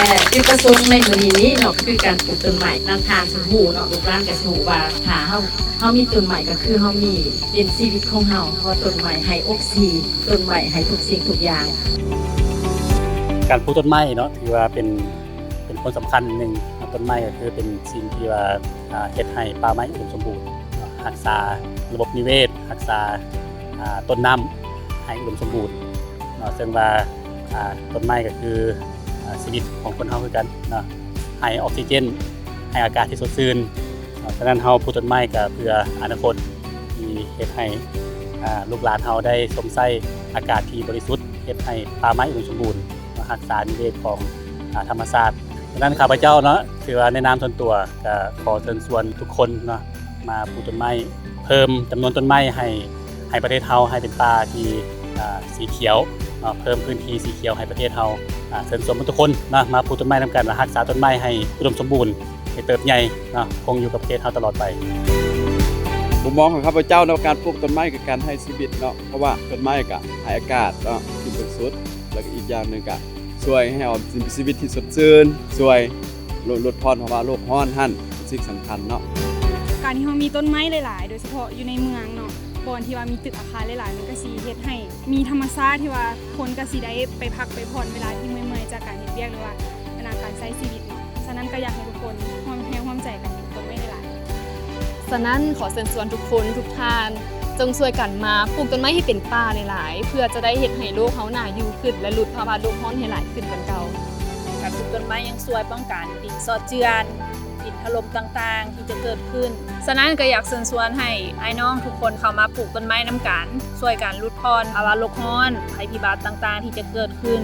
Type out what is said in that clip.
ແລະ ຈຸດປະສົງໃນມື້ນີ້ນີ້ເນາະ ຄືການປູກຕົ້ນໄມ້. ນຳທ່ານຊິຮູ້ເນາະ ລູກຫຼານກໍຊິຮູ້ວ່າ ຖ້າເຮົາ ເຮົາມີຕົ້ນໄມ້ ກໍຄືເຮົາມີ ເປັນຊີວິດຂອງເຮົາ ເພາະວ່າຕົ້ນໄມ້ໃຫ້ອົກຊີ ຕົ້ນໄມ້ໃຫ້ທຸກສິ່ງທຸກຢ່າງ. ການປູກຕົ້ນໄມ້ເນາະ ຖືວ່າເປັນ ເປັນຜົນສຳຄັນໜຶ່ງ. ຕົ້ນໄມ້ກໍຄືເປັນສິ່ງທີ່ວ່າ ອ່າ ເຮັດໃຫ້ປ່າໄມ້ອຸດົມສົມບູນເນາະ, ຮັກສາລະບົບນິເວດ, ຮັກສາ ອ່າ ຕົ້ນນ້ຳໃຫ້ອຸດົມສົມບູນເນາະ. ເຊິ່ງວ່າ ອ່າ ຕົ້ນໄມ້ກໍຄື ອ່າ ຊີວິດຂອງຄົນເຮົາຄືກັນເນາະ, ໃຫ້ອອກຊີເຈນ, ໃຫ້ອາກາດທີ່ສົດຊື່ນເນາະ. ສະນັ້ນເຮົາປູກຕົ້ນໄມ້ກໍເພື່ອອະນາຄົດ ທີ່ເຮັດໃຫ້ ອ່າ ລູກຫຼານເຮົາໄດ້ຊົມໃຊ້ອາກາດທີ່ບໍລິສຸດ, ເຮັດໃຫ້ປ່າໄມ້ອຸດົມສົມບູນ, ຮັກສານິເວດຂອງ ອ່າ ທຳມະຊາດ. ສະນັ້ນຂ້າພະເຈົ້າເນາະ ຖືວ່າໃນນາມສ່ວນຕົວ ກໍຂໍເຊີນຊວນທຸກຄົນເນາະ ມາປູກຕົ້ນໄມ້, ເພີ່ມຈຳນວນຕົ້ນໄມ້ໃຫ້ ໃຫ້ປະເທດເຮົາໃຫ້ເປັນປ່າທີ່ ອ່າ ສີຂຽວເນາະ, ເພີ່ມພື້ນທີ່ສີຂຽວໃຫ້ປະເທດເຮົາ. ອ່າ ເຊີນຊວນທຸກຄົນເນາະ ມາປູກຕົ້ນໄມ້ນຳກັນ ແລະ ຮັກສາຕົ້ນໄມ້ໃຫ້ອຸດົມສົມບູນ, ໃຫ້ເຕີບໃຫຍ່ເນາະ, ຄົງຢູ່ກັບປະເທດເຮົາຕະຫຼອດໄປ. ມຸມມອງຂອງຂ້າພະເຈົ້າເນາະ ການປູກຕົ້ນໄມ້ຄືການໃຫ້ຊີວິດເນາະ, ເພາະວ່າຕົ້ນໄມ້ກໍໃຫ້ອາກາດເນາະທີ່ບໍລິສຸດ, ແລ້ວກໍອີກຢ່າງໜຶ່ງກໍຊ່ວຍໃຫ້ເຮົາມີຊີວິດທີ່ສົດຊື່ນ, ຊ່ວຍ ຫຼຸດຜ່ອນພາວະໂລກຮ້ອນຫັ້ນ ເປັນສິ່ງສຳຄັນເນາະ. ການທີ່ເຮົາມີຕົ້ນໄມ້ຫຼາຍໆ ໂດຍສະເພາະຢູ່ໃນເມືອງເນາະ, ບ່ອນທີ່ວ່າມີຕຶກອາຄານຫຼາຍໆ ມັນກະຊິເຮັດໃຫ້ມີທຳມະຊາດທີ່ວ່າຄົນກະຊິໄດ້ໄປພັກໄປຜ່ອນເວລາທີ່ເມື່ອຍໆ ຈາກການເຮັດວຽກ ຫຼືວ່າບັນດາການໃຊ້ຊີວິດເນາະ. ສະນັ້ນກະຢາກໃຫ້ທຸກຄົນຮ່ວມແຮງຮ່ວມໃຈກັນປູກຕົ້ນໄມ້ຫຼາຍໆ. ສະນັ້ນຂໍເຊີນຊວນທຸກຄົນທຸກທ່ານ ຈົ່ງຊ່ວຍກັນມາປູກຕົ້ນໄມ້ໃຫ້ເປັນປ່າຫຼາຍໆ ເພື່ອຈະໄດ້ເຮັດໃຫ້ໂລກເຮົາໜ້າຢູ່ຂຶ້ນ ແລະ ຫຼຸດພາວະໂລກຮ້ອນໃຫ້ຫຼາຍຂຶ້ນກວ່າເກົ່າ. ການປູກຕົ້ນໄມ້ຍັງຊ່ວຍປ້ອງກັນດິນຊອດເຈື່ອນ, ດິນຖະຫຼົ່ມຕ່າງໆທີ່ຈະເກີດຂຶ້ນ. ສະນັ້ນກໍຢາກເຊີນຊວນໃຫ້ອ້າຍນ້ອງທຸກຄົນເຂົ້າມາປູກຕົ້ນໄມ້ນຳກັນ, ຊ່ວຍກັນຫຼຸດຜ່ອນພາວະໂລກຮ້ອນ, ໄພພິບັດຕ່າງໆທີ່ຈະເກີດຂຶ້ນ.